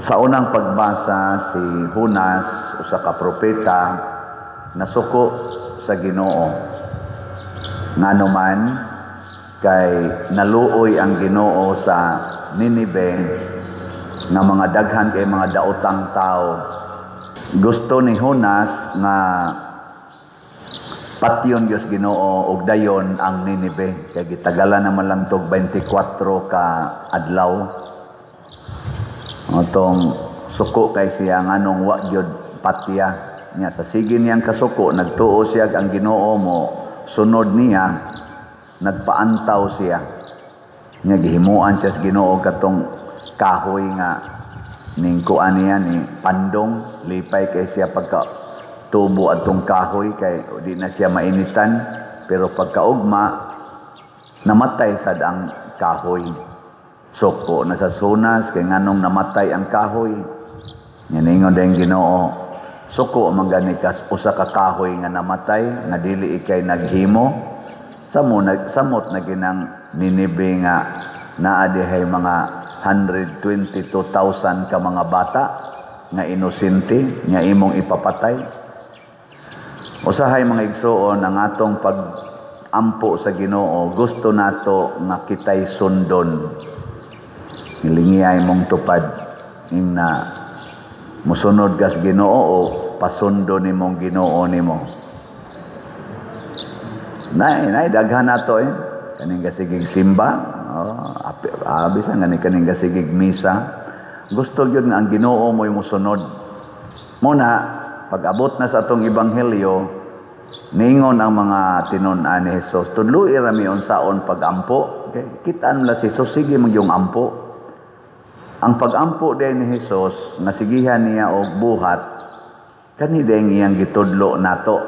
Sa unang pagbasa, si Jonas, usa ka propeta, nasuko sa Ginoo. Ngano man kay naluoy ang Ginoo sa Ninibe nga mga daghan kay mga daotang tao. Gusto ni Jonas nga patyon Dios Ginoo og dayon ang Ninibe kay gitagalan naman lang tog 24 ka adlaw. Atong suko kay siya nganong wa gyud patya niya. Sa sige niyang kasuko, nagtuo siya ang Ginoo mo sunod niya, nagpaantaw siya niya, gihimuan siya sa Ginoo katong kahoy nga ning kuan niya ni pandong. Lipay kay siya pagka tubo atong kahoy kay di na siya mainitan, pero pagkaugma namatay sad ang kahoy. Suko na sa Jonas kay nganong namatay ang kahoy. Nya ningon din Ginoo, "Suko man gani kas usa ka kahoy nga namatay nga dili ikay naghimo samo nag samot na ginang Ninibe nga naa dihay mga 122,000 ka mga bata nga inosente nga imong ipapatay." Usahay, mga igsuon, ang atong pag-ampo sa Ginoo, gusto nato nga kitay sundon. Hilingiyay mong tupad ing na musunod kas Ginoo o pasundo nimong Ginoo nimo. Nay, nay daghan nato eh. Kaning gasigig simba, oh, abi sa ngani kaning gasigig misa. Gusto gyud nga ang Ginoo mo'y musunod. Muna, pag-abot na sa atong ebanghelyo, ningon ang mga tinun-an ni Jesus, "Tudloi ra mi unsaon pag-ampo." Okay? Kita nila si Jesus, sige magyong ampo. Ang pag-ampo din ni Jesus, nasigihan niya og buhat, kani din iyang gitudlo nato.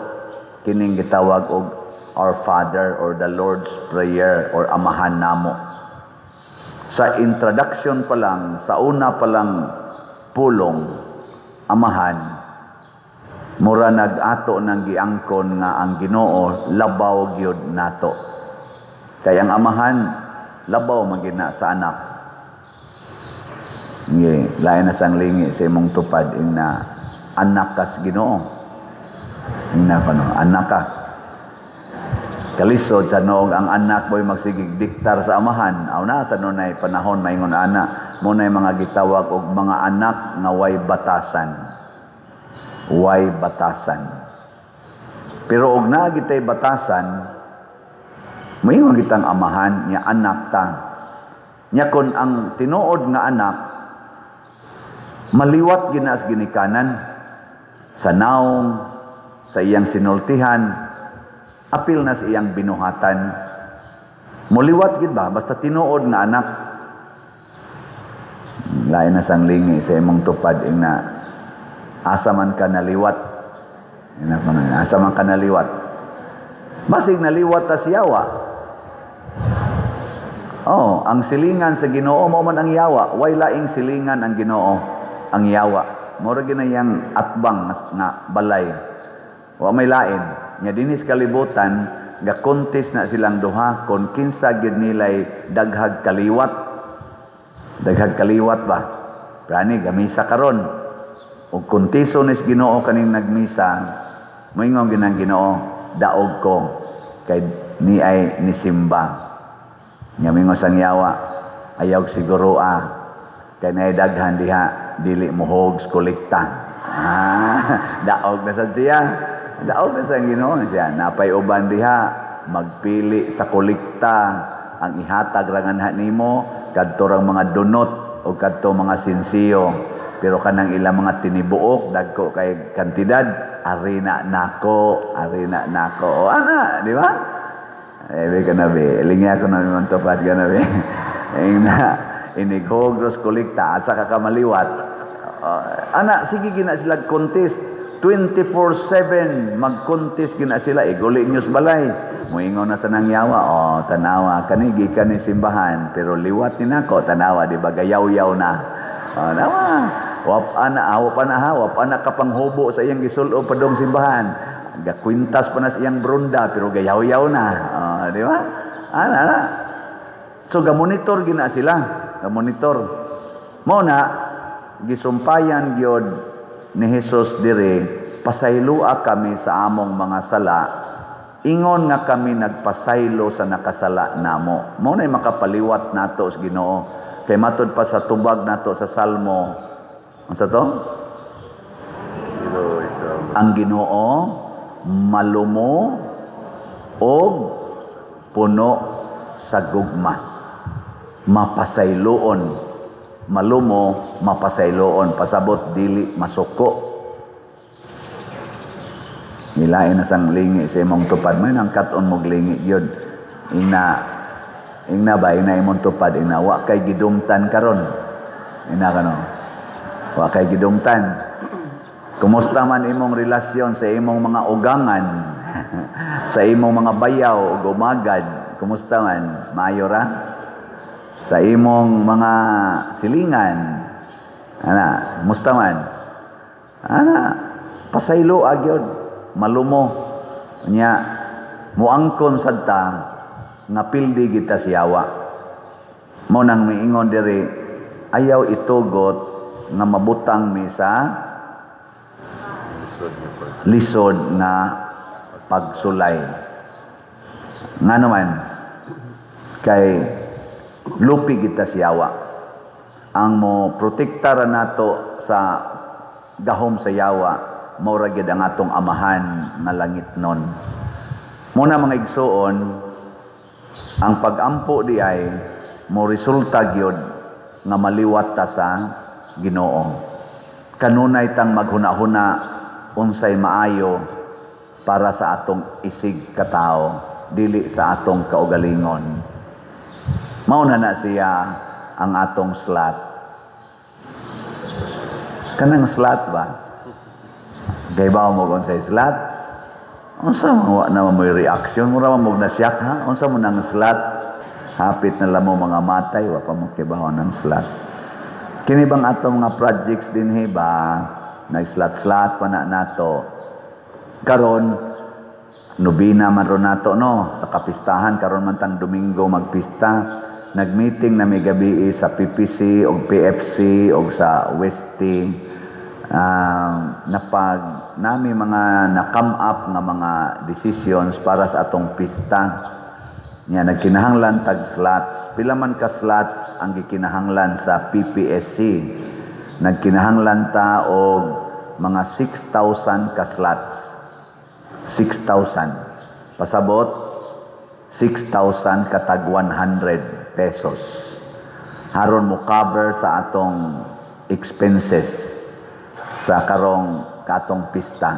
Kining gitawag og Our Father or the Lord's Prayer or Amahan Namo. Sa introduction pa lang, sa una pa lang pulong, Amahan, mura nag-ato ng giangkon nga ang Ginoo labaw gyud nato. Kay ang amahan labaw man gina sa anak. Ngi, lain na sang lingi sa imong tupad ing na anak kas Ginoo. Ing na kono, anak ka. Kalisod sa noog ang anak mo'y magsigig diktar sa amahan. Aw na sa nunay panahon maingon ana, mo nay mga gitawag og mga anak nga way batasan. Way batasan. Pero og naa gitay batasan, moingon kitang amahan nya anak ta. Nya kon ang tinuod nga anak maliwat ginas ginikanan sa naong, sa iyang sinultihan, apil na sa iyang binuhatan. Muliwat gid ba basta tinuod nga anak. Lain na sang lingi sa imong tupad ing na asa man ka naliwat. Ina ko na, asa man ka naliwat. Basig naliwat ta siyawa. Oh, ang silingan sa Ginoo mo man ang yawa, way laing silingan ang Ginoo, ang yawa. Mura ginayang atbang nga balay. Wa may lain. Nya dinis kalibutan, ga contest na silang duha kon kinsa gyud nilay daghag kaliwat. Daghag kaliwat ba? Prani gamisa karon. Ug kontiso nis Ginoo kaning nagmisa, moingon ginang Ginoo, "Daog ko kay ni ay nisimba." Nya mingon sang yawa, "Ayaw siguro ah, kay naay daghan diha dili mohog kolekta." Ah, daog na sad siya. Daog na sa Ginoo siya. Napay uban diha magpili sa kolekta, ang ihatag ra nga nimo kadto rang mga donot o kadto mga sinsiyo, pero kanang ilang mga tinibuok dagko kay kantidad, arina nako, arina nako. O ana, di ba? Eh, be ka na be, lingya ko na man tupad ka na be. Ing na inighog ros kolekta, asa ka kamaliwat? Ana, sige gina sila contest 24/7, mag-contest gina sila iguli news balay. Moingon na sa nangyawa, "Oh, tanawa kani gikan ni simbahan pero liwat ni nako, tanawa, di ba gayaw-yaw na?" Oh, nawa. Wap ana, wap ana ha, wap ana ka panghubo sa iyang gisulo padong simbahan. Gakwintas pa na sa iyang brunda pero gayaw-yaw na. Oh, di ba? Ana, ana. So gamonitor gina sila, gamonitor. Mo na Gisumpayan gyud ni Jesus diri, "Pasayloa kami sa among mga sala, ingon nga kami nagpasaylo sa nakasala namo." Mao nay makapaliwat nato sa Ginoo. Kay matud pa sa tubag nato sa Salmo, unsa to? Ginoo, ikaw. Ang Ginoo malumo og puno sa gugma. Mapasayloon, malumo, mapasayloon, pasabot dili masuko. Nilain na sang lingi sa imong tupad. May nang kat-on mog lingi yun. Ina, ingna ba, ina imong tupad, ina, wa kay gidumtan karon. Ina kano? Wa kay gidumtan. Kumusta man imong relasyon sa imong mga ugangan, sa imong mga bayaw ug umagad? Kumusta man? Maayo ra? Sa imong mga silingan, ana, kumusta man? Ana, pasaylo agyod, malumo. Nya, muangkon sad ta nga pildi kita siyawa. Mao nang miingon diri, ayaw itugot nga mabutang mi sa Lisod nga pag lisod nga pagsulay. Nga naman, kay lupi kita siyawa. Ang mo protektara nato sa gahom sa yawa, mao ra gyud ang atong Amahan nga langit nun. Muna, mga igsuon, ang pagampo di ay mo resulta gyud nga maliwat ta sa Ginoo. Kanunay tang maghuna-huna unsay maayo para sa atong isig katao, dili sa atong kaugalingon. Mao na na siya ang atong slot. Kanang slot ba? Kay ba mo kung sa slot? Unsa man, wa na mo reaction, mura man mo na siyak ha? Unsa mo nang slot? Hapit na lang mo mga matay, wa pa mo kibaw ng slot. Kini bang atong mga projects dinhi ba? Nag-slot-slot pa na nato. Karon nobina man ron nato, no, sa kapistahan. Karon man tang Domingo magpista. Nagmeeting na mi gabi sa PPC og PFC og sa Westy. Napag nami mga na-come up nga mga decisions para sa atong pista. Nya nagkinahanglan tag slots. Pila man ka slots ang gikinahanglan sa PPSC? Nagkinahanglan ta og mga 6,000 ka slots. 6,000. Pasabot, 6,000 katag 100 pesos. Haron mo cover sa atong expenses sa karong katong pista.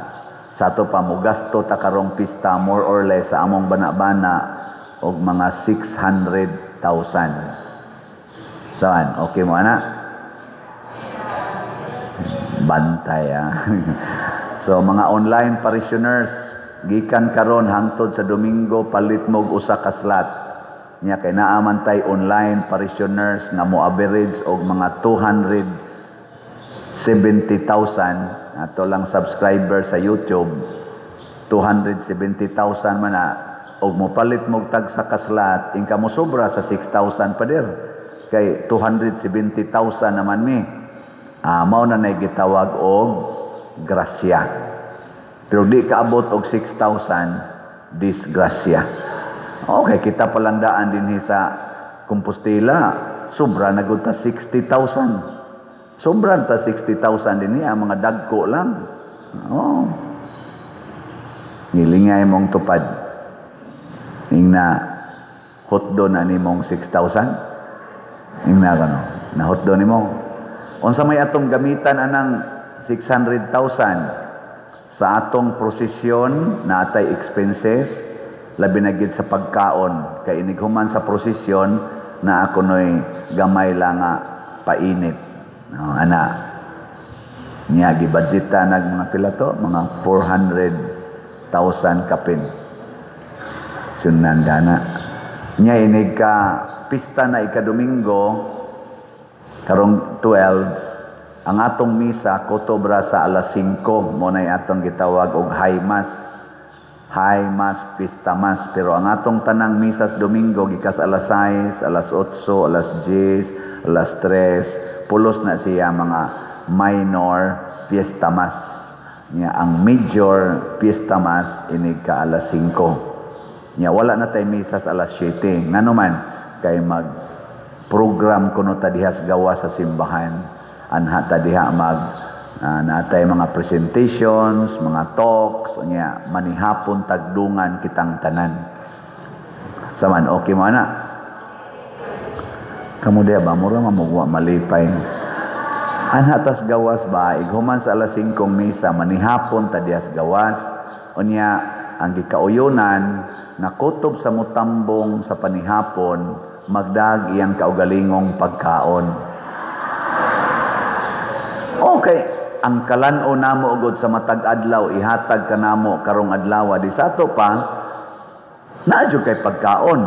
Sa ato pa mo gasto ta karong pista more or less sa among bana-bana og mga 600,000. Saan? Okay mo ana? Bantay ah. So mga online parishioners, gikan karon hangtod sa Domingo, palit mo og usa ka slot. Nya kay naa man tay online parishioners nga mo average og mga 270,000 ato lang subscriber sa YouTube. 270,000 man na og mopalit mo tag sa ka slot, ingka mo sobra sa 6,000 pader kay 270,000 naman mi. Mao na nay gitawag og grasya, pero di kaabot og 6,000, disgrasya. Okay, kita palandaan dinhi sa Compostela, sobra na gud ta 60,000. Sobra ta 60,000 dinhi, ang mga dagko lang. Oh. Nilingay mong tupad. Ingna hotdo na nimong 6,000. Ingna kano, na hotdo nimo. Unsa may atong gamitan anang 600,000? Sa atong prosesyon natay expenses, labi na gid sa pagkaon, kay inighuman sa prosesyon na ako noy gamay lang nga painit. No, ana. Niya gibudgeta nag mga pila to, mga 400,000 kapin. Sunan gana. Niya inig ka pista na ika-Domingo karong 12, ang atong misa kotobra sa alas 5. Mo nay atong gitawag og high mass. High mass, pista mass, pero ang atong tanang misa sa Domingo gikas alas 6, alas 8, alas 10, alas 3, pulos na siya mga minor fiesta mass. Nya ang major fiesta mass inig ka alas 5. Nya wala na tay misa sa alas 7. Ngano man kay mag program kuno ta diha sa gawas sa simbahan. Anha ta diha mag natay mga presentations, mga talks, nya manihapon tagdungan kitang tanan. Saman okay mo ana? Kamo diha ba mura mamugwa malipay. Anha tas gawas ba ighuman sa alas 5 misa manihapon ta diha sa gawas. Unya ang gikauyonan nga kutob sa mutambong sa panihapon magdag iyang kaugalingong pagkaon. Okay, ang kalan-o namo ugod sa matag adlaw ihatag kanamo karong adlaw di sa ato pa naa jud kay pagkaon.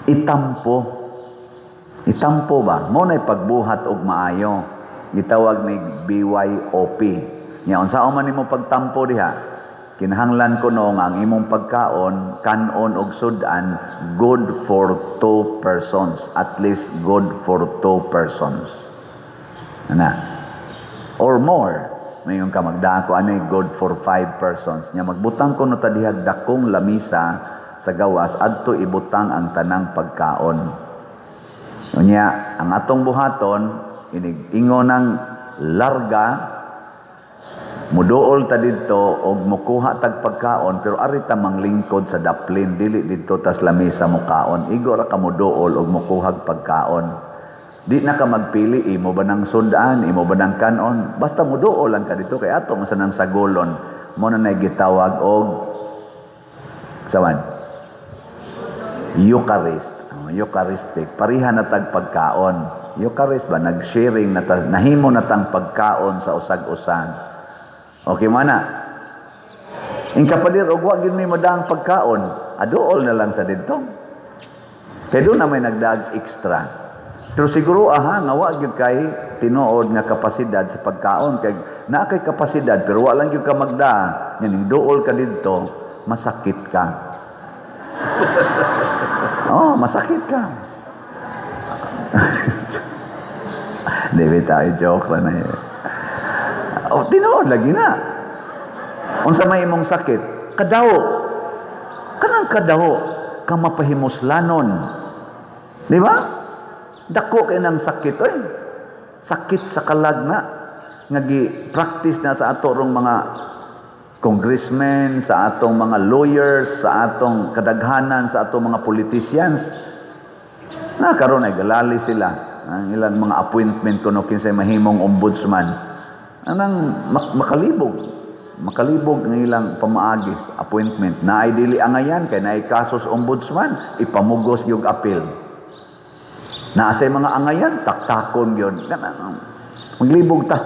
Itampo. Itampo ba? Mo na'y pagbuhat og maayo. Gitawag ni BYOP. Nya unsa man nimo pagtampo diha? Kinahanglan kuno nga ang imong pagkaon, kanon og sudan good for two persons. At least good for two persons. Ana. Or more. Mayon ka magdako ani good for five persons. Nya magbutang kuno ta diha dakong lamisa sa gawas adto ibutang ang tanang pagkaon. Unya, ang atong buhaton inig ingon ng larga muduol ta didto og mukuha tag pagkaon pero ari ta manglingkod sa daplin dili didto tas lamisa mukaon. Igo ra ka muduol og mukuhag pagkaon. Di na ka magpili imo ba nang sudan, imo ba nang kanon, basta muduol lang ka dito kay ato man sa nang sagolon. Mo na nay gitawag og sawan Eucharist. Oh, Eucharistic. Pareha na tag pagkaon. Eucharist ba nag-sharing na ta, nahimo na tang pagkaon sa usag-usan. Okay man na. In kapadir og wa gid may madaang pagkaon, aduol na lang sa didto. Kay doon na may nagdaag extra. Pero siguro aha nga wa gyud kay tinuod nga kapasidad sa pagkaon kay naa kay kapasidad pero wa lang gyud ka magdaa, nya ning duol ka didto, masakit ka. Oh, masakit ka. Di ba tayo joke lang na yun. Oh, tinuod lagi na. Unsa may imong sakit? Kadawo. Kanang kadawo ka mapahimuslanon. Di ba? Dako kay nang sakit oy. Sakit sa kalag na nga gi-practice na sa ato rong mga congressmen, sa atong mga lawyers, sa atong kadaghanan, sa atong mga politicians. Na karon ay galali sila ang ilang mga appointment kuno kinsay mahimong ombudsman. Anang makalibog, makalibog ng ilang pamaagi appointment. Naay dili angayan kay naay kasos ombudsman, ipamugos yung appeal. Naa say mga angayan, taktakon gyud. Maglibog ta.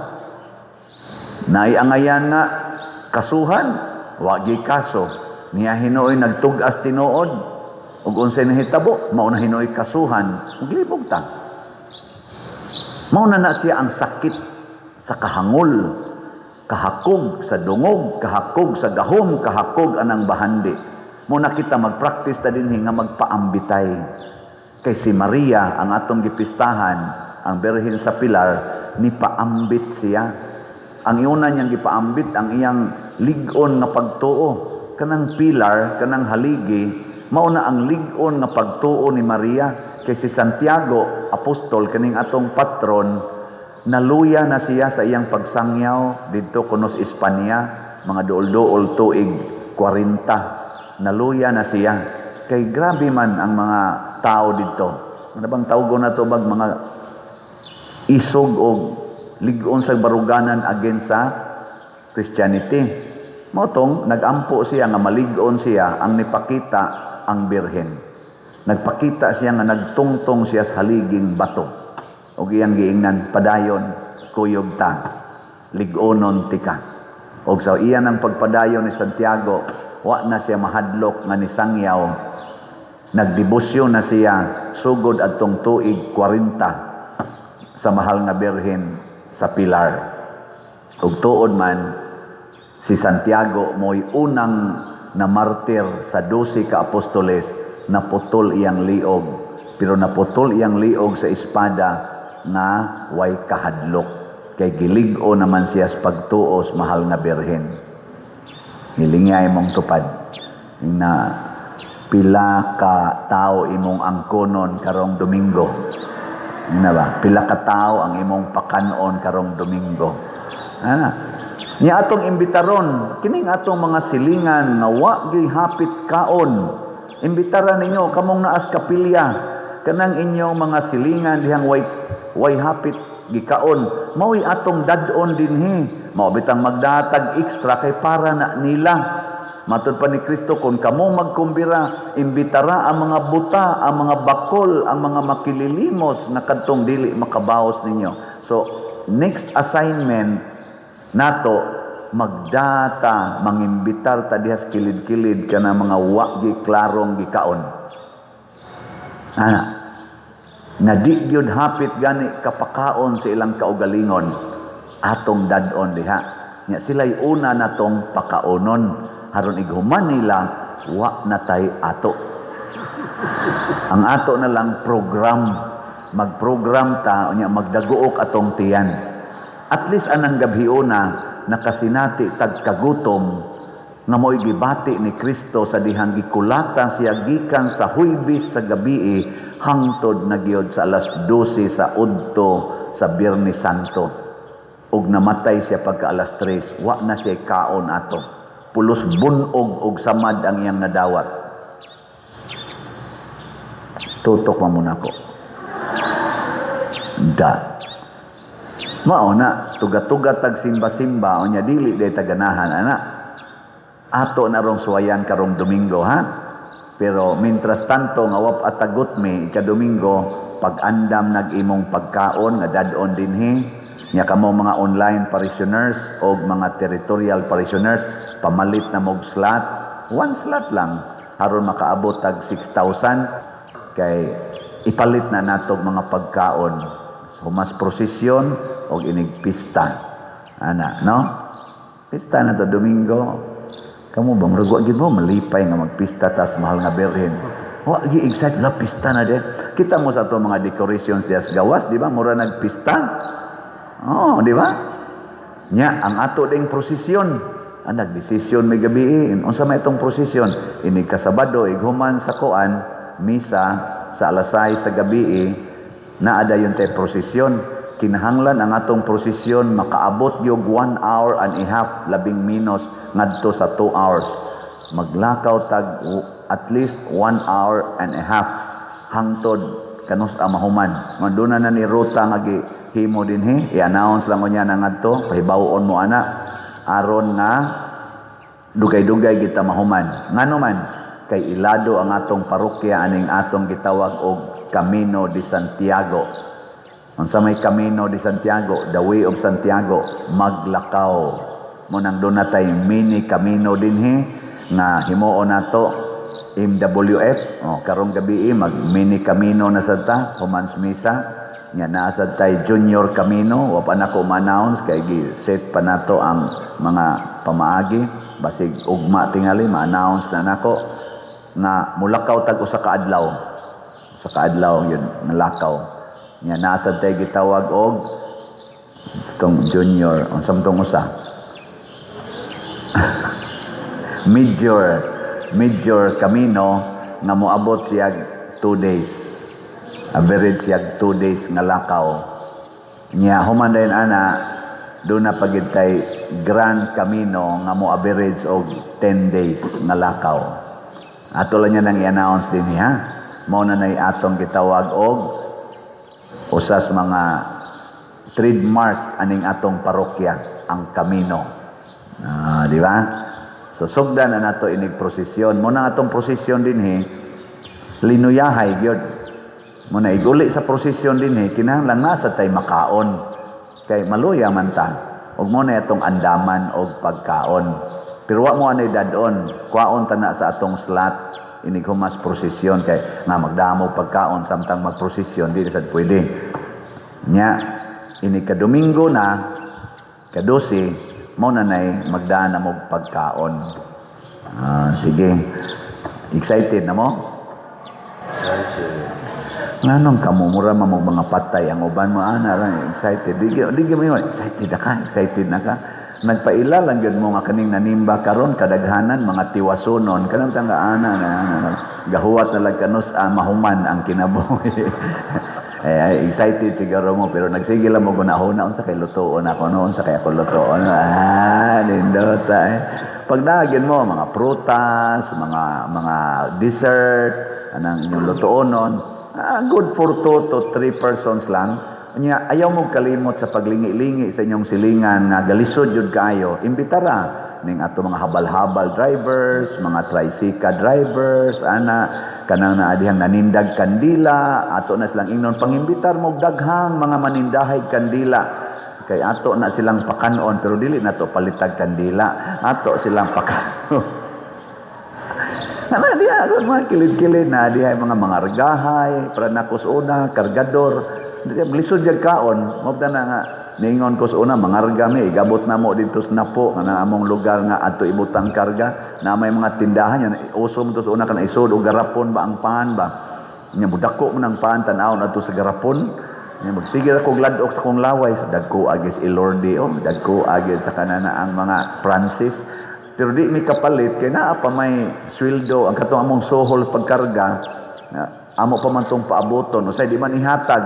Naay angayan nga kasuhan, wa gyud kaso. Niya hinuoy nagtug-as tinuod ug unsay nahitabo, mao na hinuoy kasuhan, maglibog ta. Mao na na siya ang sakit sa kahangol, kahakog sa dungog, kahakog sa gahom, kahakog anang bahandi. Mao na kita magpractice ta dinhi nga magpaambitay. Kay si Maria ang atong gipistahan, ang Birhen sa Pilar, nipaambit siya. Ang iuna niyang gipaambit ang iyang lig-on nga pagtuo. Kanang pilar, kanang haligi, mao na ang lig-on nga pagtuo ni Maria. Kay si Santiago, apostol, kaning atong patron, naluya na siya sa iyang pagsangyaw didto kuno sa Espanya, mga duol-duol tuig 40. Naluya na siya. Kay grabe man ang mga tao didto. Ano bang tawgon na to bag mga isog o lig-on sa baruganan against sa Christianity. Mao tong nagampo siya nga malig-on siya ang nipakita ang Birhen. Nagpakita siya nga nagtungtong siya sa haliging bato. Og iyang giingnan padayon kuyog ta, lig-onon tika. Og sa iyan ang pagpadayon ni Santiago, wa na siya mahadlok nga nisangyaw. Nagdebosyon na siya sugod adtong tuig 40 sa mahal nga Birhen sa Pilar. Ug tuod man si Santiago mo'y unang na martir sa 12 ka apostoles, naputol iyang liog. Pero naputol iyang liog sa espada nga way kahadlok kay gilig-o naman siya sa pagtuos, mahal nga Birhen. Hilingya imong tupad na pila ka tao imong angkonon karong Domingo. Ina ba? Pila ka tao ang imong pakanon karong Domingo. Ana. Nya atong imbitaron kining atong mga silingan nga wa gyud hapit kaon. Imbitaran ninyo kamong naas kapilya, kanang inyong mga silingan dihang way hapit gikaon, mao'y atong dad-on dinhi. Mao bitang magdatag extra kay para na nila. Matud pa ni Kristo, kung kamo magkumbira, imbitara ang mga buta, ang mga bakol, ang mga makililimos na kadtong dili makabaos ninyo. So, next assignment nato, magdata, mangimbitar ta dihas kilid-kilid kana mga wa gi klarong gikaon. Ana, na di gyud hapit gani kapakaon sa ilang kaugalingon, atong dad-on diha. Nya sila'y una natong pakaonon aron ighuman nila wa na tay ato. Ang ato na lang program, magprogram ta unya magdaguok atong tiyan. At least anang gabhiona nakasinati tag kagutom nga mo'y gibati ni Kristo sa dihang gikulata siya gikan sa Huwebes sa gabii hangtod na gyud sa alas 12 sa udto sa Biyernes Santo. Ug namatay siya pagka alas 3, wa na siya kaon ato. Pulos bunog og samad ang iyang nadawat. Tutok man muna ko. Da. Mao na, tuga-tuga tag simba-simba, unya dili day taganahan, ana. Ato na rong suwayan karong Domingo, ha? Pero mientras tanto, nga wap atagot mi, ika Domingo, pag-andam nag-imong pagkaon, nga dad-on dinhi, nya kamo mga online parishioners o mga territorial parishioners, pamalit na mog slot, one slot lang, aron makaabot tag 6,000, kay ipalit na natog mga pagkaon. So, mas prosesyon og inig pista. Ana, no? Pista na to Domingo. Kamo ba, murag wa gyud mo malipay nga magpista tas mahal nga Birhen. Wa gi excited la pista na din. Kita mo sa ato mga decorations dias gawas, di ba? Mura nagpista. Oh, di ba? Nya ang ato ding prosesyon. Ang nagdesisyon may gabi, unsa may itong prosesyon? Inig kasabado, ighuman sa kuan, misa sa alas 6 sa gabi, naa dayon tay prosesyon. Kinahanglan ang atong prosesyon makaabot yung 1 hour and a half, labing minus ngadto sa 2 hours. Maglakaw tag at least 1 hour and a half hangtod kanus mahuman. Manduna na ni ruta nga gihimo dinhi, i-announce lang unya na ngadto, pahibaw-on mo ana aron nga dugay-dugay kita mahuman. Ngano man kay ilado ang atong parokya aning atong gitawag og Camino de Santiago. Unsa may Camino de Santiago? The Way of Santiago, maglakaw. Mo nang doon na tay mini Camino dinhi nga himuon nato MWF. Oh, karong gabi mag mini Camino na sad ta human sa misa. Nya naa sad tay Junior Camino, wa pa nako ma-announce kay gi-set pa nato ang mga pamaagi. Basig ugma tingali ma-announce na nako nga mulakaw tag usa ka adlaw. Usa ka adlaw yun nalakaw. Nya naa sad tay gitawag og itong junior, unsa man tong usa? Major Camino nga moabot siya 2 days. Average siya 2 days nga lakaw. Nya human dayon ana, doon na pagid tay Grand Camino nga mo average og 10 days nga lakaw. Ato lang niya nang i-announce din ha. Mao na nay atong gitawag og usas mga trademark aning atong parokya, ang Camino. Di ba? So sugdan na nato inig prosesyon. Mo na atong prosesyon dinhi linuyahay gyud. Mo na iguli sa prosesyon dinhi kinahanglan nasa tay makaon kay maluya man ta. Ug mo na atong andaman og pagkaon. Pero wa mo anay dadon, kwaon ta na sa atong slot inig humas prosesyon kay nga magdamo pagkaon samtang magprosesyon di sad pwede. Nya inig ka Domingo na ka-12 mo na nay magdaan na mo pagkaon. Sige. Excited na mo? Nganong kamo mura man mo mga patay ang uban mo ana ra excited. Di mo yun, excited na ka, excited na ka. Nagpaila lang gyud mo nga kaning nanimba karon kadaghanan mga tiwasunon kanang tanga ana na, ana, na. Gahuwat na lang kanus mahuman ang kinabuhi. Eh, excited siguro mo pero nagsige lang mo gunahuna unsa kay lutuon ako no, unsa kay ako lutuon. Ah, nindota eh. Pag nagin mo mga prutas, mga dessert, anang inyong lutuonon, good for 2 to 3 persons lang. Nya ayaw mo kalimot sa paglingi-lingi sa inyong silingan nga galisod jud kaayo. Imbitara ning ato mga habal-habal drivers, mga tricycle drivers, ana kanang naa dihang nanindag kandila, ato na silang ingnon pangimbitar mo daghang mga manindahay kandila. Kay ato na silang pakanon pero dili na to palitag kandila, ato silang pakanon. Ana diha ako mga kilid-kilid na diha mga mangargahay, para nakos una, kargador. Diha lisod jud kaon, mao na nga niingon ko sa una mangarga mi, igabot na mo dito sa Napo nga among lugar nga adto ibutang karga, na may mga tindahan yan, uso mo to sa una kana isod og garapon ba ang pan ba. Nya mudako man ang pan tan-awon adto sa garapon. Nya magsige ra kog ladok sa kong laway, so dagko agis Ilordi, oh, dagko agis sa kanana ang mga Francis. Pero di mi kapalit kay naa pa may sweldo ang katong among suhol pagkarga. Amo pa man tong paaboton, usay di man ihatag.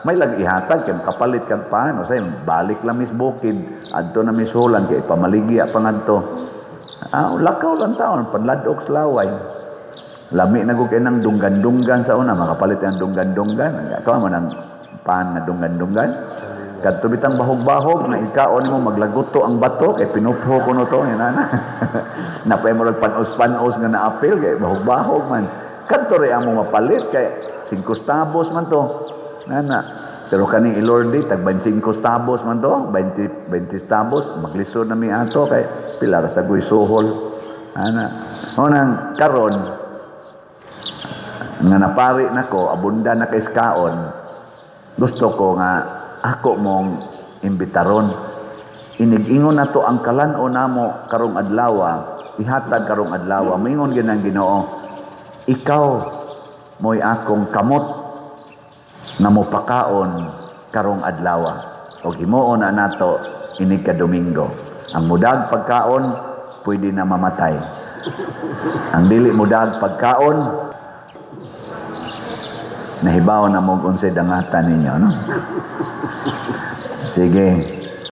May lag ihatag kay makapalit kag pan, usay balik lang mis bukid adto na misulan kay pamaligya pa ngadto. Ah, lakaw lang taon panladok sa laway. Lami na gud kay nang dunggan-dunggan sa una, makapalit ang dunggan-dunggan. Kawa man ang pan nga dunggan-dunggan. Kadto bitang bahog-bahog na ikaon nimo maglaguto ang bato kay pinupho ko no to ana. Napay mo panos-panos nga naapil kay bahog-bahog man. Kadto ray among mapalit kay 5 tabos man to. Nana. Pero kaning Ilordi tag 25 tabos man to, 20 tabos maglisod na mi ato kay pila ra sa guy suhol. Ana. Unang karon nga napari nako abunda na kay kaon. Gusto ko nga ako mong imbitaron. Inig-ingon na to ang kalan-o namo karong adlaw, ihatag karong adlaw. Moingon gyud ang Ginoo, ikaw mo'y akong kamot nga mopakaon karong adlaw. Og himuon na nato inig ka Domingo. Ang mudag pagkaon pwede na mamatay. Ang dili mudag pagkaon, nahibaw na mo unsay dangatan ninyo, no? Sige.